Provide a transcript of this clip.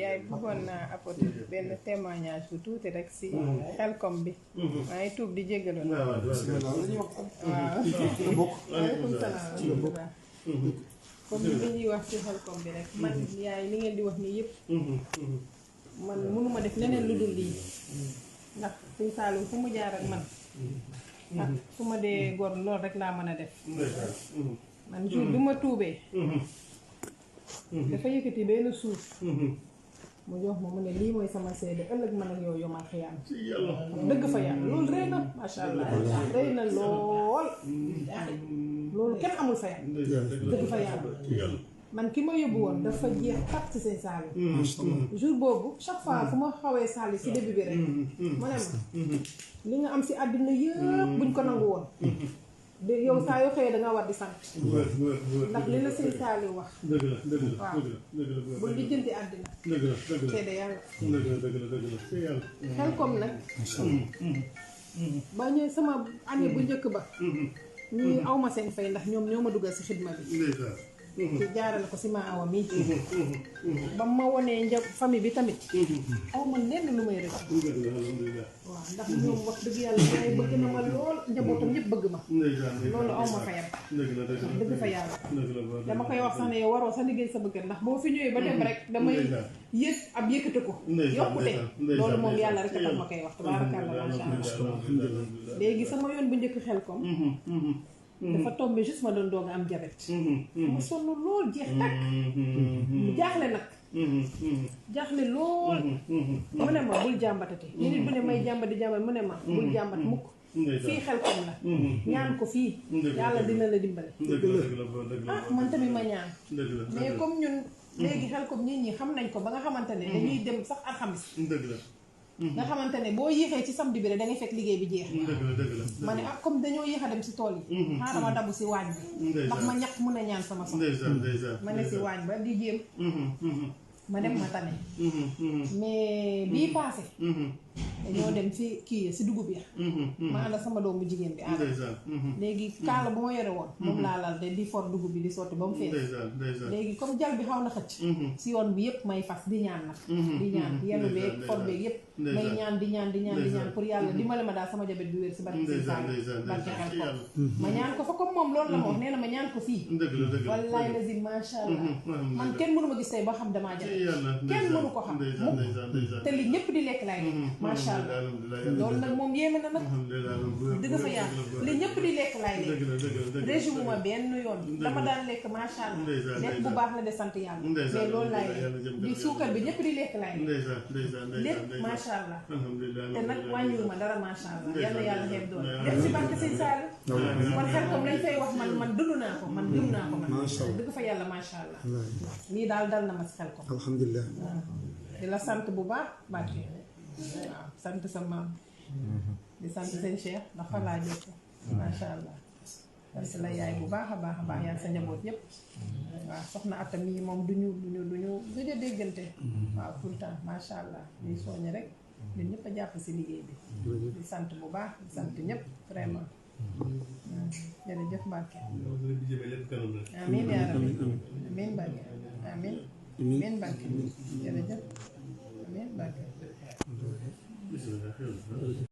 yaay bëggoon naa apporter benn témoignage bu tuuti rek si Xelcom bi. maa ngi tuub di jégalu. waaw waaleykum salaam. comme li ñuy wax ci Xelcom bi rek. man yaay li ngeen di wax nii yëpp. man mënuma def leneen lu dul lii. ndax suñ Saliou fu mu jaar ak man. ah su ma dee góor loolu rek laa mën a def. man jour bi ma tuubee. dafa yëkkati benn suuf. mu jox ma mu ne lii mooy sama seede ëllëg man ak yow yomal xiyaam. dëgg fa yàlla loolu rëy na macha allah rëy na lool. loolu kenn amul fa yàlla. dëgg fa yàlla. man ki ma yóbbu woon dafa jeex tàkk ci seen Saliou. jour boobu chaque fois fu ma xawee Saliou si début bi rek. mu ne ma li nga am si àddina yëpp buñ ko nangu woon. de yow saa yoo xëyee da nga war di sant. ndax li la sëñ Saliou wax. dëgg la dëgg la waaw bu di jëndi àddina. dëgg la dëgg la seede yàlla. dëgg la dëgg la dëgg la c'est yàlla. Xelcom nag. ba ñëw sama année bu njëkk ba. ñii awma seen fay ndax ñoom ñoo ma dugal si xidma bi. ci jaarale ko si ma awa mii. ba ma wonee famille bi tamit. aw ma lenn lu may rek. waaw ndax ñoom wax dëgg yàlla yaay bëgg na ma lool njabootam ñëpp bëgg ma. loolu aw ma fayam. dëgg fa yàlla. dama koy wax sax ne yow waroo sa liggéey sa bëgg ndax boo fi ñëwee ba dem rek damay yëg ab yëkkate ko. yokkute loolu moom yàlla rek a tax ma koy wax tabaarakalla macha allah. léegi sama yoon bu njëkk Xelcom. dafa tombé juste ma doon doog a am jabet. ma sonn lool jeex tàkk. jaaxle nag. jaaxle lool. mu ne ma bul jàmbatati. nit bu ne may jàmbat di jàmbat mu ne ma bul jàmbat mukk. fii Xelcom la. ñaan ko fii. yàlla dina la dimbale. ah man tamit ma ñaan. mais comme ñun léegi Xelcom nit ñi xam nañ ko ba nga xamante ne dañuy dem sax alxamis. nga xamante ne boo yéexee ci samedi bi rek da ngay fekk liggéey bi jeex. ma ne ah comme dañoo yéex a dem si tool yi. xaaral ma dabu si waañ bi. ndax ma ñàkk mun a ñaan sama soxla. ma ne si waañ ba di jéem. ma dem ma tane. mais bii paase. dañoo dem si kii si dugub ya. ma ànd sama doomu jigéen bi ànd. léegi kaala bu ma yore woon. moom laa lal de di for dugub bi di sotti ba mu fees. léegi comme jal bi xaw na xëcc. si yoon bi yëpp may fas di ñaan nag. di ñaan yenu beeg for beeg yëpp. may ñaan di ñaan pour yàlla dimbale ma daal sama jabet bi wér si barke si Saliou barke Xelcom. ma ñaan ko fa comme moom loolu la ma wax nee na ma ñaan ko fii. wallaay lazim macha allah. man kenn mënu ma gis tey ba xam damaa jabet. kenn mënu ko xam mukk te li ñëpp di lekk laay lekk macha allah loolu nag moom yéeme na nag dëgg fa yàlla li ñëpp di lekk laay lekk régime ma benn yoon dama daan lekk macha allah lekk bu baax la de sant yàlla mais loolu laay lekk di suukar bi ñëpp di lekk laay lekk lépp macha allah te nag wàññiwu ma dara macha allah yal na yàlla xeeb doon def si barke sëñ Saliou kon Xelcom lañ fay wax man dund naa ko man gëm naa ko man dëgg fa yàlla macha allah lii daal dal na ma si Xelcom alhamdulilah di la sant bu baax Mbacke waaw sant sa maam di sant sëñ Cheikh ndax fa laa jot macha allah sant la yaay bu baax a baax yaa sa njaboot yëpp waaw soxna Atta mii moom duñu gëj a déggante waaw tout le temps macha allah ñuy soññ rek ñun ñëpp a jàpp si liggéey bi di sant bu baax di sant ñëpp vraiment jërëjëf Mbacke amiin yaa rabbi amiin Mbacke amiin amiin Mbacke jërëjëf amiin Mbacke